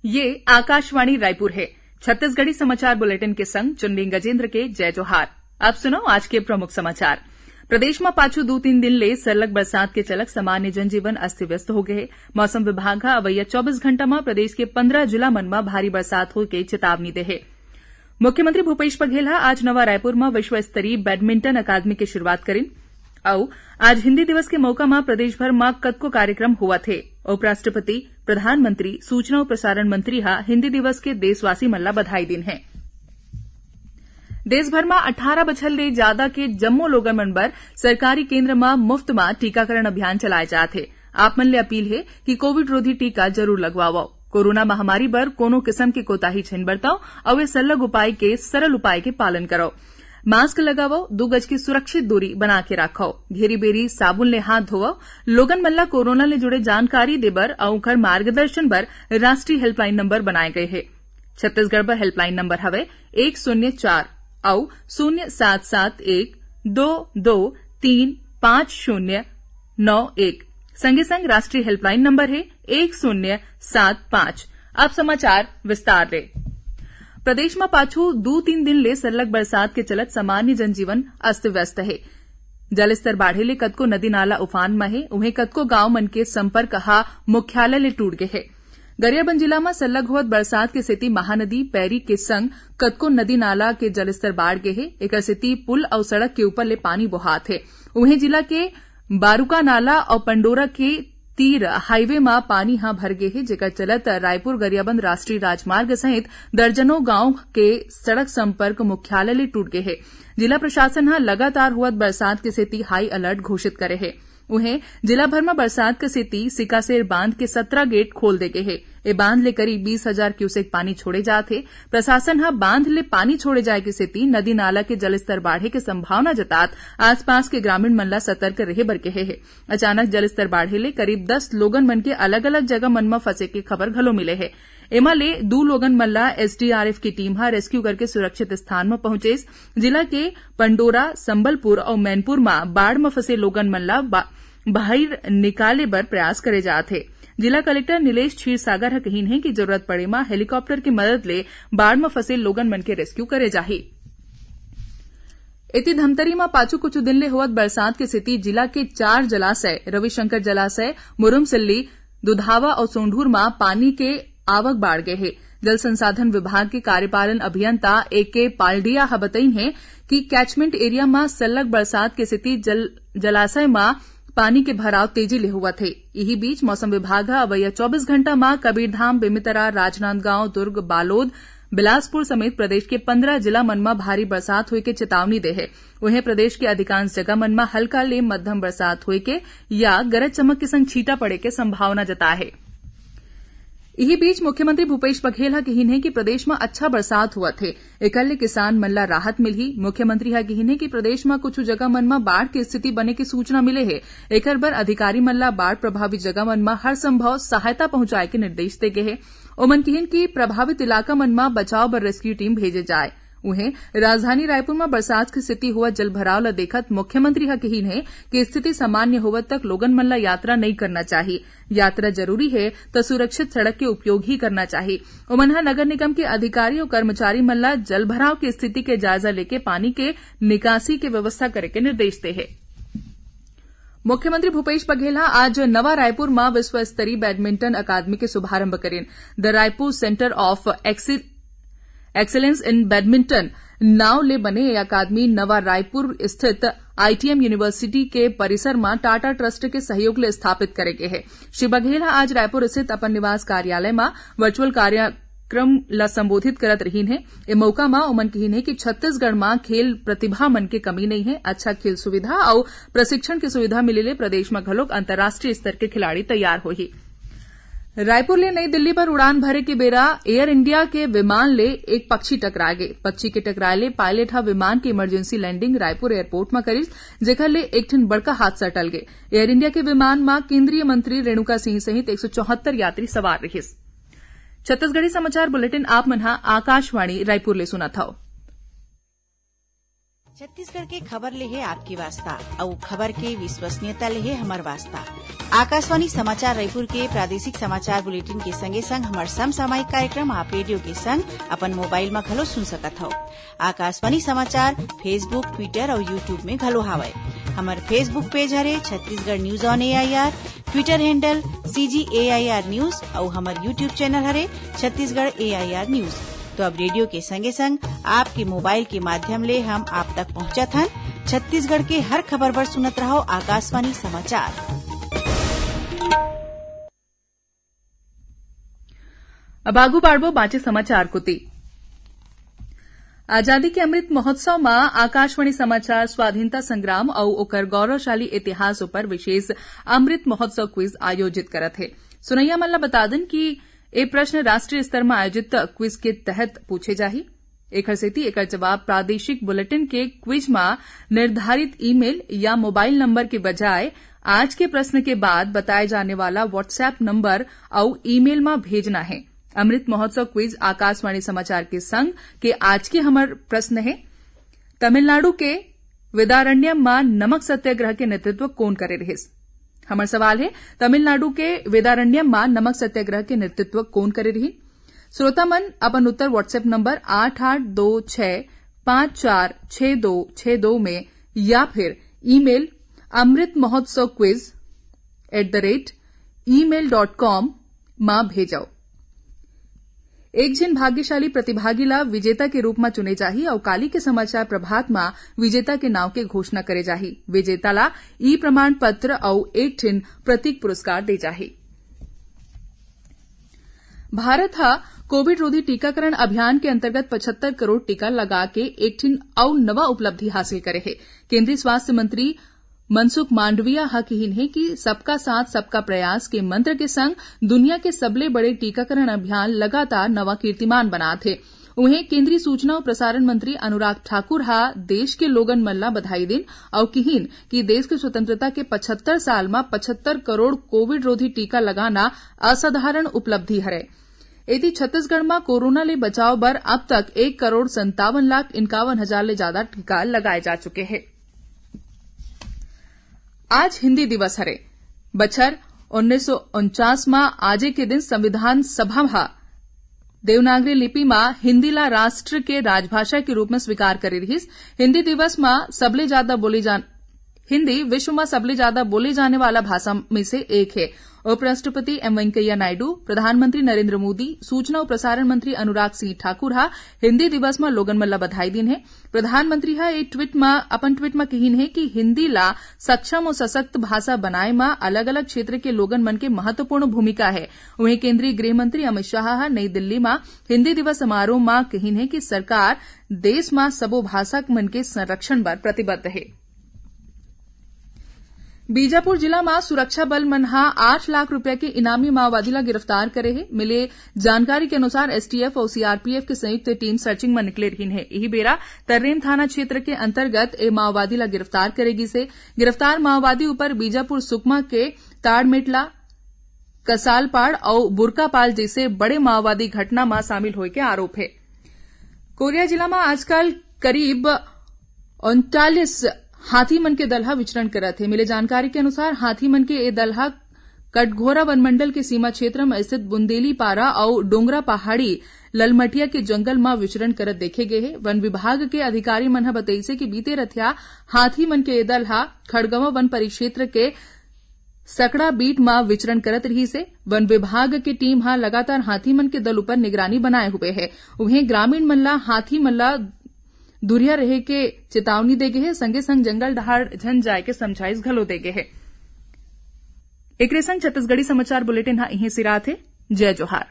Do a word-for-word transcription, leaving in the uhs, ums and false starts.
ये आकाशवाणी रायपुर हे। छत्तीसगढ़ी समाचार बुलेटिन के संग चुन्नी गजेंद्र के जय जोहार। अब सुनव आज के प्रमुख समाचार। प्रदेश म पाछू दू तीन दिन ले सरलग बरसात के चलत सामान्य जनजीवन अस्त व्यस्त हो गे हे। मौसम विभाग ह अवइया चौबीस घंटा म प्रदेश के पंद्रह जिला मन म भारी बरसात होय के चेतावनी दे हे। मुख्यमंत्री भूपेश बघेल ह आज नवा रायपुर म विश्व स्तरीय बैडमिंटन अकादमी के शुरुआत करिन। अउ आज हिंदी दिवस के मौका म प्रदेश भर म कतको कार्यक्रम होवत हे। उपराष्ट्रपति, प्रधानमंत्री, सूचना अउ प्रसारण मंत्री ह हिंदी दिवस के देशवासी मन ला बधाई दीन हे। देश भर म अट्ठारह बछर ले जादा के जम्मो लोगन मन बर सरकारी केंद्र म मुफ्त म टीकाकरण अभियान चलाए जात हे। आप मन ले अपील हे कि कोविड रोधी टीका जरूर लगवावव। कोरोना महामारी बर कोनो किसम के कोताही झिन बरतव अउ ए सरलग उपाय के, सरल उपाय के पालन करव। मास्क लगावव, दू गज के सुरक्षित दूरी बना के राखव, घेरी बेरी साबुन ले हाथ धोवव। लोगन मन ला कोरोना ले जुड़े जानकारी दे बर अउ ओखर मार्गदर्शन बर राष्ट्रीय हेल्पलाइन नंबर बनाए गए हे। छत्तीसगढ़ बर हेल्पलाइन नंबर हवे एक शून्य चार अउ शून्य सात सात एक दो दो तीन पाँच शून्य नौ एक। संगे संग राष्ट्रीय हेल्पलाइन नंबर हे एक शून्य सात पाँच। अब समाचार विस्तार ले। प्रदेश म पाछू दू तीन दिन ले सरलग बरसात के चलत सामान्य जनजीवन अस्त व्यस्त हे। जलस्तर बाढ़े ले कतको नदी नाला उफान म हे, उहें कतको गांव मन के संपर्क ह मुख्यालय ले टूट गे हे। गरियाबंद जिला म सरलग होवत बरसात के सेती महानदी पैरी के संग कतको नदी नाला के जलस्तर बाढ़ गे हे। एकर सेती पुल अउ सड़क के ऊपर ले पानी बोहात हे। उहें जिला के बारुका नाला अउ पंडोरा के तीर हाईवे म पानी ह भर गे हे, जेकर चलत रायपुर गरियाबंद राष्ट्रीय राजमार्ग सहित दर्जनों गांव के सड़क संपर्क मुख्यालय ले टूट गे हे। जिला प्रशासन ह लगातार होवत बरसात के सेती हाई अलर्ट घोषित करे हे। उहें, जिला भर म बरसात के सेती सिकासेर बांध के सत्रह गेट खोल दे गे हे। ए बांध ले करीब बीस हजार क्यूसेक पानी छोड़े जात हे। प्रशासन ह बांध ले पानी छोड़े जाए के सेती नदी नाला के जलस्तर बाढ़े के संभावना जतात आसपास के ग्रामीण मन ला सतर्क रहे बर कहे हे। अचानक जलस्तर बाढ़े ले करीब दस लोगन मन के अलग-अलग जगह मन म फंसे के खबर घलो मिले हे। एमा ले दू लोगन मन ला एसडीआरएफ की टीम ह रेस्क्यू करके सुरक्षित स्थान म पहुंचेस। जिला के पंडोरा, संबलपुर अउ मैनपुर म बाढ़ म फंसे लोगन मन ला बा-, बाहिर निकाले बर प्रयास करे जात हे। जिला कलेक्टर नीलेश क्षीरसागर ह कहिन हे कि जरूरत पड़े म हेलीकॉप्टर के मदद ले बाढ़ म फंसे लोगन मन के रेस्क्यू करे जाही। एती धमतरी म पाछू कुछ दिन ले होवत बरसात के सेती जिला के चार जलाशय, रविशंकर जलाशय, मुरुमसिल्ली, दुधावा अउ सोंढूर म पानी के आवक बाढ़ गे हे। जल संसाधन विभाग के कार्यपालन अभियंता एके पालडिया ह बतईन हे कि कैचमेंट एरिया म सल्लग बरसात के सेती जल, जलाशय म पानी के भराव तेजी ले होवत हे। इही बीच मौसम विभाग ह अवइया चौबीस घंटा म कबीरधाम, बेमेतरा, राजनांदगांव, दुर्ग, बालोद, बिलासपुर समेत प्रदेश के पंद्रह जिला मन म भारी बरसात होए के चेतावनी दे हे। उहें, प्रदेश के अधिकांश जगह मन म हल्का ले मध्यम बरसात होए के या गरज चमक के संग छींटा पड़े के संभावना जताए हे। इही बीच मुख्यमंत्री भूपेश बघेल ह कहिन हे कि प्रदेश म अच्छा बरसात होवत हे, एकर ले किसान मन ला राहत मिलही। मुख्यमंत्री ह कहिन हे कि प्रदेश म कुछ जगह मन म बाढ़ के स्थिति बने के सूचना मिले हे, एकर बर अधिकारी मन ला बाढ़ प्रभावित जगह मन म हर संभव सहायता पहुंचाए के निर्देश दे गे हे। ओमन किहिन कि प्रभावित इलाका मन म बचाव बर रेस्क्यू टीम भेजे जाए। उहें, राजधानी रायपुर म बरसात के सेती होवत जलभराव ल देखत मुख्यमंत्री ह किहिन हे कि स्थिति सामान्य होवत तक लोगन मन ल यात्रा नइ करना चाही। यात्रा जरूरी हे, त सुरक्षित सड़क के उपयोग ही करना चाही। ओमन ह नगर निगम के अधिकारी अउ कर्मचारी मन ल जलभराव के स्थिति के जायजा लेके पानी के निकासी के व्यवस्था करे के निर्देश दे हे। मुख्यमंत्री भूपेश बघेल ह आज नवा रायपुर म विश्व स्तरीय बैडमिंटन अकादमी के शुभारंभ करिन। द रायपुर सेंटर ऑफ एक्सी-, एक्सीलेंस इन बैडमिंटन नाव ले बने ये अकादमी नवा रायपुर स्थित आईटीएम यूनिवर्सिटी के परिसर म टाटा ट्रस्ट के सहयोग ले स्थापित करे गे हे। श्री बघेल ह आज रायपुर स्थित अपन निवास कार्यालय म वर्चुअल कार्यक्रम ल संबोधित करत रहिन हे। ए मौका म ओमन किहिन हे कि छत्तीसगढ़ म खेल प्रतिभा मन के कमी नइ हे, अच्छा खेल सुविधा अउ प्रशिक्षण के सुविधा मिले ले प्रदेश म घलोक अंतर्राष्ट्रीय स्तर के खिलाड़ी तैयार होही। रायपुर ले नई दिल्ली बर उड़ान भरे के बेरा एयर इंडिया के विमान ले एक पक्षी टकरा गे। पक्षी के टकराए ले पायलट ह विमान के इमरजेंसी लैंडिंग रायपुर एयरपोर्ट म करिस, जेखर ले एक ठिन बड़का हादसा टल गे। एयर इंडिया के विमान म केंद्रीय मंत्री रेणुका सिंह सहित एक सौ चौहत्तर यात्री सवार रिहिस। छत्तीसगढ़ी समाचार बुलेटिन आप मन ह आकाशवाणी रायपुर ले सुनत हव। छत्तीसगढ़ के खबर ले हे आपके वास्ता, अउ खबर के विश्वसनीयता ले हे हमर वास्ता। आकाशवाणी समाचार रायपुर के प्रादेशिक समाचार बुलेटिन के संगे संग हमर समसामयिक कार्यक्रम आप रेडियो के संग अपन मोबाइल म घलो सुन सकत हव। आकाशवाणी समाचार Facebook, Twitter अउ YouTube में घलो हावय। हमर Facebook पेज हरे Chhattisgarh news on AIR, Twitter handle CG AIR news अउ हमर YouTube चैनल हरे छत्तीसगढ़ एआईआर न्यूज। तो अब रेडियो के संगे संग आपके मोबाइल के माध्यम ले हम आप तक पहुंचत हन। छत्तीसगढ़ के हर खबर बर सुनत रहव आकाशवाणी समाचार। अब आगू बाढ़बो बांचे समाचार कोति। आजादी के अमृत महोत्सव म आकाशवाणी समाचार स्वाधीनता संग्राम अउ ओकर गौरवशाली इतिहास उपर विशेष अमृत महोत्सव क्विज आयोजित करत हे। सुनइया मन ल बता दिन कि ए प्रश्न राष्ट्रीय स्तर म आयोजित क्विज के तहत पूछे जाही। एखर सेती एकर जवाब प्रादेशिक बुलेटिन के क्विज म निर्धारित ईमेल या मोबाइल नंबर के बजाय आज के प्रश्न के बाद बताए जाने वाला WhatsApp नंबर अउ ईमेल म भेजना हे। अमृत महोत्सव क्विज आकाशवाणी समाचार के संग के आज के हमर प्रश्न हे, तमिलनाडु के वेदारण्यम म नमक सत्याग्रह के नेतृत्व कोन करे रिहिस? हमर सवाल हे, तमिलनाडु के वेदारण्यम म नमक सत्याग्रह के नेतृत्व कोन करे रिहिस? श्रोता मन अपन उत्तर WhatsApp नंबर आठ आठ दो छह पाँच चार छह दो छह दो में या फिर ईमेल amritmahotsavquiz@gmail.com म भेजव। एक झिन भाग्यशाली प्रतिभागी ला विजेता के रूप म चुने जाही अउ काली के समाचार प्रभात म विजेता के नाव के घोषणा करे जाही। विजेता ला ई प्रमाण पत्र अउ एक ठिन प्रतीक पुरस्कार दे जाही। भारत ह कोविड रोधी टीकाकरण अभियान के अंतर्गत पचहत्तर करोड़ टीका लगा के एक ठिन अउ नवा उपलब्धि हासिल करे हे। केंद्रीय स्वास्थ्य मंत्री मनसुख मांडविया ह किहिन हे कि सबका साथ सबका प्रयास के मंत्र के संग दुनिया के सबले बड़े टीकाकरण अभियान लगातार नवा कीर्तिमान बनात हे। उहें, केंद्रीय सूचना अउ प्रसारण मंत्री अनुराग ठाकुर ह देश के लोगन मन ला बधाई दिन अउ किहिन कि देश के स्वतंत्रता के पचहत्तर साल म पचहत्तर करोड़ कोविड रोधी टीका लगाना असाधारण उपलब्धि हरय। एती, छत्तीसगढ़ म कोरोना ले बचाव बर अब तक एक करोड़ संतावन लाख इंक्यावन हजार ले जादा टीका लगाए जा चुके हे। आज हिंदी दिवस हरे। बछर उन्नीस सौ उनचास म आजे के दिन संविधान सभा ह देवनागरी लिपि म हिंदी ला राष्ट्र के राजभाषा के रूप म स्वीकार करे रिहिस। हिंदी दिवस म सबले जादा बोले जान-, हिंदी विश्व म सबले जादा बोले जाने वाला भाषा में से एक हे। उपराष्ट्रपति एम वेंकैया नायडू, प्रधानमंत्री नरेंद्र मोदी, सूचना अउ प्रसारण मंत्री अनुराग सिंह ठाकुर ह हिंदी दिवस म लोगन मन ल बधाई दिन हे। प्रधानमंत्री ह एक ट्वीट म, अपन ट्वीट म किहिन हे कि हिंदी ला सक्षम अउ सशक्त भाषा बनाए म अलग-अलग क्षेत्र के लोगन मन के महत्वपूर्ण भूमिका हे। उहें, केंद्रीय गृह मंत्री अमित शाह ह नई दिल्ली म हिंदी दिवस समारोह म किहिन हे कि सरकार देश म सबो भाषा मन के संरक्षण बर प्रतिबद्ध हे। बीजापुर जिला म सुरक्षा बल मन ह आठ लाख रुपया के इनामी माओवादी ला गिरफ्तार करे हे। मिले जानकारी के अनुसार, एसटीएफ अउ सीआरपीएफ के संयुक्त टीम सर्चिंग म निकले रिहिन हे। इही बेरा तर्रेम थाना क्षेत्र के अंतर्गत ए माओवादी ला गिरफ्तार करे गिस हे। गिरफ्तार माओवादी ऊपर बीजापुर सुकमा के ताड़मेटला, कसालपाड़ अउ बुरकापाल जइसे बड़े माओवादी घटना म शामिल होए के आरोप हे। कोरिया जिला म आजकल करीब उनतालीस हाथी मन के दल ह विचरण करत हे। मिले जानकारी के अनुसार, हाथी मन के ए दल ह कटघोरा वनमंडल के सीमा क्षेत्र म स्थित बुंदेली पारा अउ डोंगरा पहाड़ी ललमटिया के जंगल म विचरण करत देखे गे हे। वन विभाग के अधिकारी मन ह बतइसे कि बीते रथिया हाथी मन के ए दल ह खड़गवां वन परिक्षेत्र के सकड़ा बीट म विचरण करत रिहिस हे। वन विभाग के टीम ह लगातार हाथी मन के दल ऊपर निगरानी बनाए हुए हे। उहें, ग्रामीण मन ल हाथी मन ल दुरिहा रहे के चेतावनी दे गे हे, संगे संग जंगल डहार झन जाए के समझाइश घलो दे गे हे। एकरे संग छत्तीसगढ़ी समाचार बुलेटिन ह इहें सिरात हे। जय जोहार।